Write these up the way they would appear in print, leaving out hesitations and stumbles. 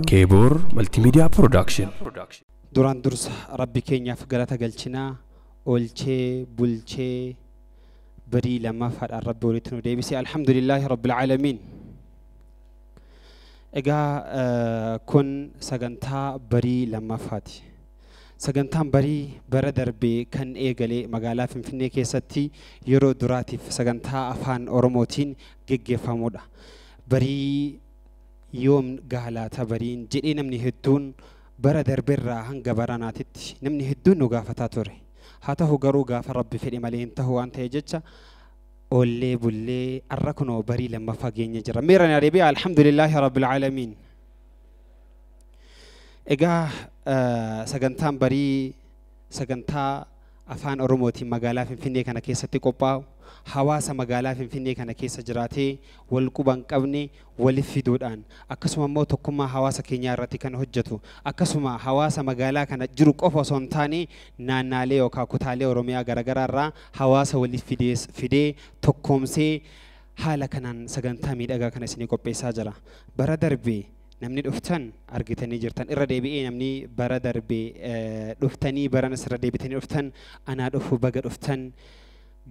Keebor Multimedia Production. Duraan dursa Rabbi keenyaaf galata galchinaa oolchee bulchee barii lammaffaadhaan Rabbi walitti nu deebise alhamdulillaahi rabbil aalamiin. Egaa kun sagantaa barii lammaffaati. Sagantaan barii bara darbee kan eegale magaalaa Finfinnee keessatti yeroo duraatiif sagantaa afaan Oromootiin geggeeffamudha. Barii yoom gaalaata bariin jedhee namni hedduun bara darbeerraa hanga baranaatitti namni hedduun nu gaafataa ture. Haa ta'u garuu gaafa Rabbi fedhe malee hin ta'u waan ta'e jecha oollee bullee arra kunoo barii lammaffaa geenye jira. Meeraan adeebi'a alhamdulillaahi rabbil aalamiin. Egaa sagantaan barii sagantaa afaan Oromootiin magaalaa Finfinnee kana keessatti qophaa'u hawaasa magaalaa Finfinnee kana keessa jiraatee wal quba hin qabne waliif fiduudhaan akkasuma immoo tokkummaa hawaasa keenyaa irratti kan hojjetu akkasuma hawaasa magaalaa kana jiru qofa osoo hin taane naannaalee yookaan kutaalee Oromiyaa garaagaraa irraa hawaasa waliif fidee tokkoomsee haala kanaan sagantaa miidhagaa kana isinii qopheessaa jira. Bara darbee namni dhuftan argitanii jirtan irra deebi'ee namni bara darbee dhuftanii baranas irra deebitanii dhuftan anaa dhufu baga dhuftan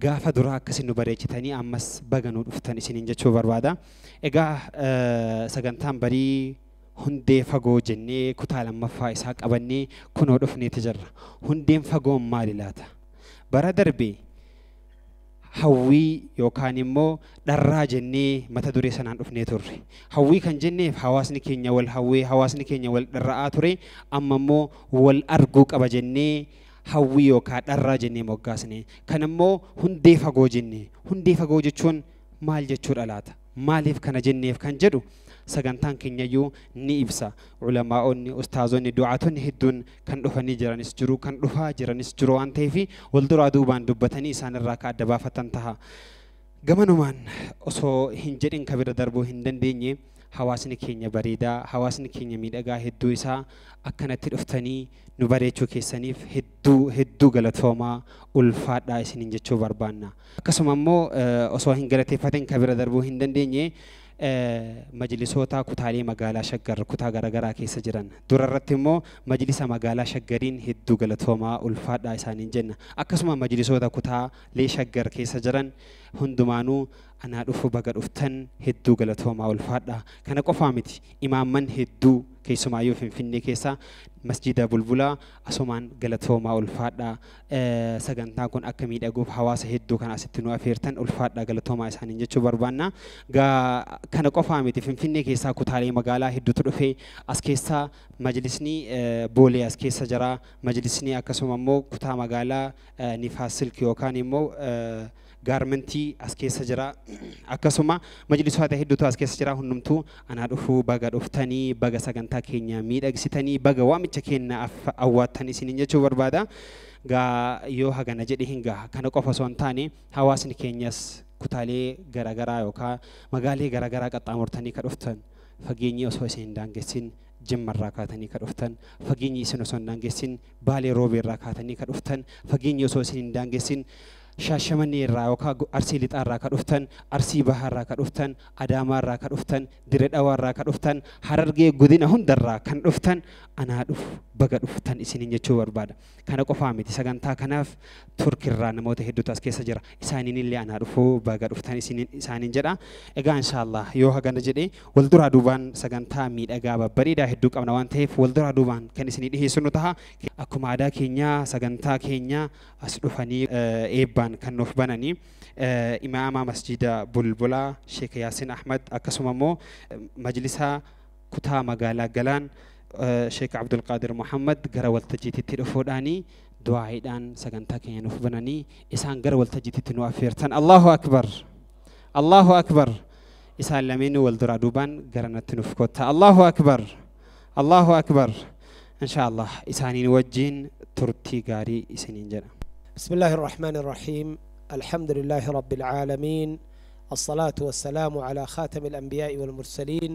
gaafa duraa akkasin nu bareechitanii ammas baga nu dhuftan isiniin jechuu barbaada. Egaa sagantaan barii hundee fagoo jennee kutaa lammaffaa isaa qabannee kunoo dhufneeti jirra. Hundeen fagoon maali laata? Bara darbee hawwii yookaan immoo dharraa jennee mata duree sanaan dhufnee turre. Hawwii kan jenneef hawaasni keenya wal hawwee hawaasni keenya wal dharra'aa ture amma immoo wal arguu qaba jennee hawwii yookaan dharraa jennee moggaasne. Kan immoo hundee fagoo jennee hundee fagoo jechuun maal jechuudha laata? Maaliif kana jenneef kan jedhu sagantaan keenyayyuu ni ibsa. Ulamaa'onni, ustaazonni, du'aatonni hedduun kan dhufanii jiranis jiru, kan dhufaa jiranis jiru waan ta'eef wal duraa duubaan dubbatanii isaan irraa akka adda baafatan taha. Gamanumaan osoo hin jedhin ka bira darbuu hin dandeenye hawaasni keenya bareedaa, hawaasni keenya miidhagaa hedduu isaa akkanatti dhuftanii nu bareechuu keessaniif hedduu hedduu galatoomaa ulfaadhaa isiniin jechuu barbaanna. Akkasuma immoo osoo hin galateeffatin ka bira darbuu hin dandeenye majlisoota kutaalee magaalaa Shaggar kutaa garaagaraa keessa jiran dura irratti immoo majlisa magaalaa Shaggariin hedduu galatoomaa ulfaadhaa isaaniin jenna. Akkasuma majlisoota kutaalee Shaggar keessa jiran hundumaanuu anaa dhufu baga dhuftan hedduu galatoomaa ulfaadhaa. Kana qofaa miti imaamman hedduu keessumaayyuu Finfinnee keessa masjida Bulbulaa asumaan galatoomaa ulfaadhaa. Sagantaan kun akka miidhaguuf hawaasa hedduu kan asitti nu afeertan ulfaadhaa galatoomaa isaaniin jechuu barbaanna. Kana qofaa miti Finfinnee keessaa kutaalee magaalaa hedduutu dhufee as keessaa majlisni Boolee as keessa jira. Majlisni akkasuma immoo kutaa magaalaa Nifaas Silk yookaan immoo gaarmentii as keessa jira. Akkasuma majlisoota hedduutu as keessa jira. Hundumtuu anaa dhufuu baga dhuftanii baga sagantaa keenya miidhagsitanii baga waamicha keenya awwaattan isiniin jechuu barbaada. Gaa yoo hagana jedhe hin gaha. Kana qofa osoo hin taane hawaasni keenyas kutaalee garaagaraa yookaan magaalee garaagaraa qaxxaamurtanii ka dhuftan fageenyi osoo isin hin daangessin Jimmarraa kaatanii ka dhuftan fageenyi isin osoo hin daangessin Baalee Roobeerraa kaatanii ka dhuftan fageenyi osoo isin hin daangessin Shaashamannee irraa yookaan Arsii Lixaa irraa ka dhuftan, Arsii Bahaa irraa ka dhuftan, Adaamaa irraa ka dhuftan, Dirree Dhawaa irraa ka dhuftan, Harargee godina hundarraa kan dhuftan anaa dhufu baga dhuftan isiniin jechuu barbaada. Kana qofaa miti sagantaa kanaaf Turkirraa namoota hedduutu as keessa jira. Isaaniin illee anaa dhufu baga dhuftan isaaniin jedha. Egaa inshaallah yoo hagana jedhee wal duraa duubaan sagantaa miidhagaa babbareedaa hedduu qabna waan ta'eef wal duraa duubaan kan isinii dhiheessinu taha. Akkuma aadaa keenyaa sagantaa keenya as dhufanii eebbaan kan nuuf bananii imaama masjida Bulbulaa Sheek Yaasin Ahmad akkasuma immoo majlisa kutaa magaalaa Galaan Sheek Abdulqaadir Muhammad gara waltajjiitti dhufuudhaanii du'aayiidhaan sagantaa keenya nuuf bananii isaan gara waltajjiitti nu affeertan. Allahu Akbar! Allahu Akbar! Isaan lameenuu wal duraa duubaan gara natti nuuf kotta. Allahu Akbar! Allahu Akbar! Inshaallah isaaniin wajjin turtii gaarii isiniin jedha. بسم الله الرحمن الرحيم. الحمد لله رب العالمين، الصلاة والسلام على خاتم الأنبياء والمرسلين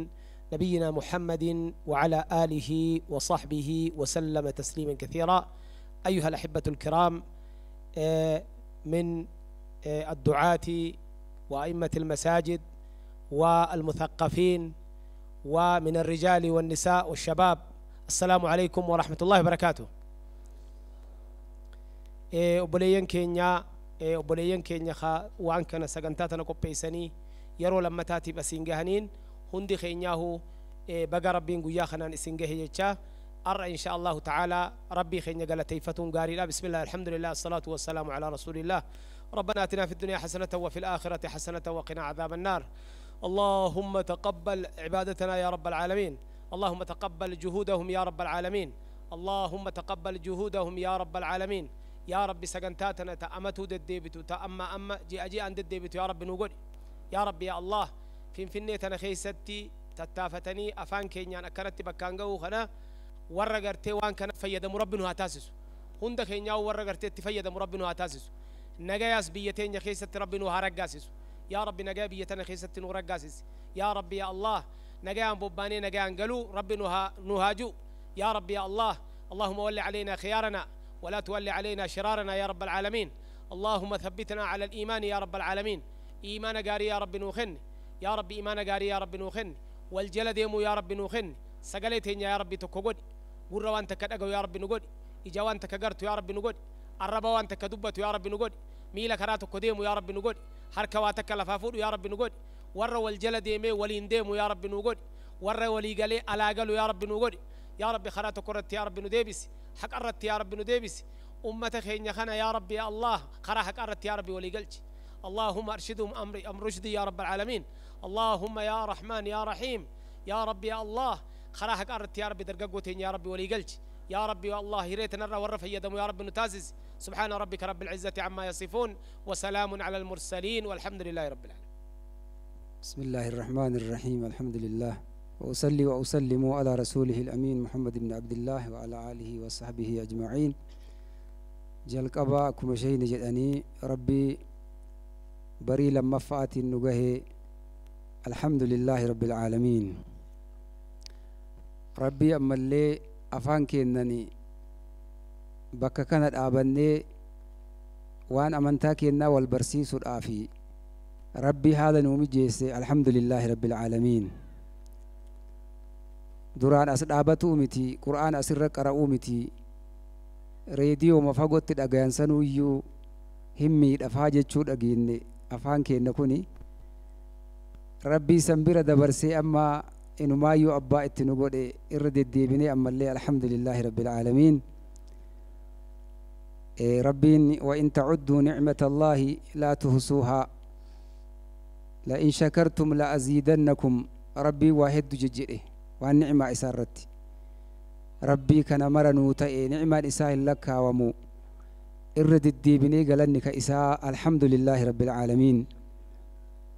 نبينا محمد وعلى آله وصحبه وسلم تسليما كثيرا. أيها الأحبة الكرام، من الدعاة وأئمة المساجد والمثقفين ومن الرجال والنساء والشباب، السلام عليكم ورحمة الله وبركاته. Obboleeyyan keenya, obboleeyyan keenya waan kana sagantaa tana qopheessanii yeroo lammataatiif asiin gahaniin hundi keenyaahu baga Rabbiin guyyaa kanaan isin gahe jecha arra insha Allahu ta'ala Rabbii keenya galateeffatuun gaariidha. Bismillah, alhamdulillah, assalatu wassalaamu ala rasulillah. ربنا آتنا في الدنيا حسنة وفي الآخرة حسنة وقنا عذاب النار. اللهم تقبل عبادتنا يا رب العالمين، اللهم تقبل جهودهم يا رب العالمين، اللهم تقبل جهودهم يا رب العالمين. يا رب سجنتاتنا تأمتو دديبتو تأما أما جي أجي أن دديبتو يا رب نقول يا رب يا الله فين فينيتنا خيستي تتافتني أفان كينيان أكرت بكانجو خنا ورجرتي وان كان فيد مربنا هتاسس هند كينيا ورجرتي تفيد مربنا هتاسس نجايس بيتين خيست ربنا هرجاسس يا رب نجا بيتنا خيست نورجاسس يا رب يا الله نجا بوباني نجا انجلو ربنا نهاجو يا رب يا الله. اللهم ول علينا خيارنا ولا تولي علينا شرارنا يا رب العالمين. اللهم ثبتنا على الإيمان يا رب العالمين. إيمان جاري يا رب نوخن يا رب، إيمان جاري يا رب نوخن والجلد يمو يا رب نوخن سجلتين يا رب تكوجد قرة وأنت كدقو يا رب نجود إجا وأنت كجرت يا رب نجود الربا وأنت كدبت يا رب نجود ميلا كراتو كديم يا رب نجود حركة واتك لفافور يا رب نجود ور والجلد يمي ولينديم يا رب نجود ور ولي جلي على جلو يا رب نجود يا رب خراتو كرت يا رب نديبس حق أردت يا رب نديبس أمتك خين خنا يا رب يا الله خرا حق أردت يا رب ولي قلت. اللهم أرشدهم أمري أمر رشدي يا رب العالمين. اللهم يا رحمن يا رحيم يا رب يا الله خرا حق أردت يا رب درقوتين يا رب ولي قلت يا رب يا الله هريت نرى ورفع يدم يا رب نتازز. سبحان ربك رب العزة عما يصفون وسلام على المرسلين والحمد لله رب العالمين. بسم الله الرحمن الرحيم. الحمد لله وأصلي وأسلم على رسوله الأمين محمد بن عبد الله وعلى آله وصحبه أجمعين. جلقبا كما شيء نجدني ربي بري لما فات النجاه. الحمد لله رب العالمين. ربي أما اللي أفان كأنني بكا كانت آبني وأن أمنتاك إنا والبرسيس الآفي ربي هذا نومي جيسي. الحمد لله رب العالمين. duraan as dhaabatuu miti, Qur'aan asirra qara'uu miti, reediyoo fagootti dhagayan sanuyyuu hin miidhafaa jechuu dhageenye afaan keenya kuni Rabbii san bira dabarsee amma inumaayyuu abbaa itti nu godhe irra deddeebinee ammallee alhamdulillahi rabbil aalamiin. Rabbiin wa in ta'udduu nicmata Allaahi laa tuhsuuhaa la in shakartum la aziidannakum. Rabbii waa hedduu jejjedhe waan nicmaa isaa irratti Rabbii kana mara nuu ta'e nicmaan isaa hin lakkaawamu irra deddeebinee galanni ka isaa alhamdulillahi rabbil aalamiin.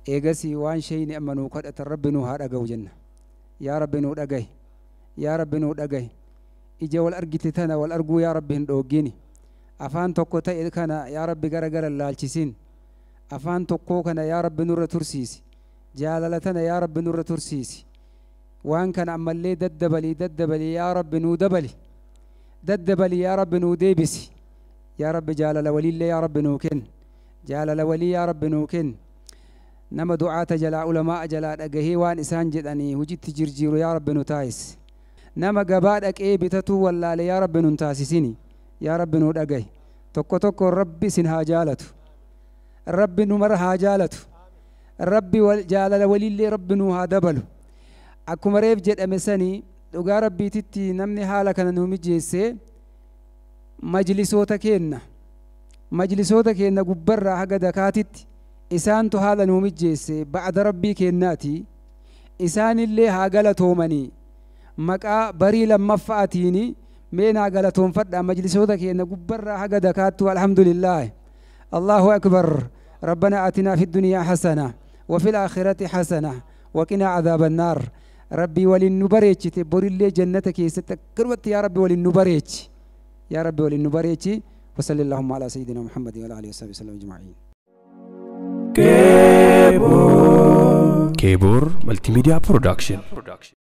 Eegasii waan shayni amma nuu kadhatan Rabbi nuu haa dhaga'u jenna. Yaa Rabbi nuu dhagahi, yaa Rabbi nuu dhagahi. Ija wal argite tana wal arguu yaa Rabbi hin dhoogini. Afaan tokko ta'e kana yaa Rabbi gara gara laalchisin. Afaan tokkoo kana yaa Rabbi nurra tursiisi. Jaalala tana yaa Rabbi nurra tursiisi. waan kana ammallee daddabalii daddabalii yaa Rabbi nuu dabali, daddabalii yaa Rabbi nuu deebisi. Yaa Rabbi jaalala waliillee yaa Rabbi nuu kenni, jaalala walii yaa Rabbi nuu kenni. Nama du'aata jalaa ulamaa jalaa dhagahee waan isaan jedhanii hojiitti jirjiiru yaa Rabbi nu taasisi. Nama gabaa dhaqee bitatuu wallaale yaa Rabbi nun taasisini. Yaa Rabbi nuu dhagahi. Tokko tokko Rabbi isin haa jaalatu, Rabbi nu mara haa jaalatu, Rabbi jaalala waliillee Rabbi nuu haa dabalu. Akkuma reef jedhame sanii dhugaa Rabbiititti namni haala kana nu mijeessee majlisoota keenna gubbarraa haga dakaatitti isaantu haala nu mijeesse ba'da Rabbii kennaati. Isaanillee haa galatoomanii maqaa barii lammaffa'aatiini mee naa galatoonfadhaa majlisoota keenna gubbarraa haga dakaattu. Alhamdulillah. Allahu akbar. Rabbana aatinaa fi dunyaa hasana wa fil aakhirati hasana وقنا عذاب النار. ربي وللنبريتش تبور جنة كيست كروت يا ربي وللنبريتش يا ربي وللنبريتش. وصلى اللهم على سيدنا محمد وعلى آله وصحبه وسلم أجمعين. Kebor Multimedia Production.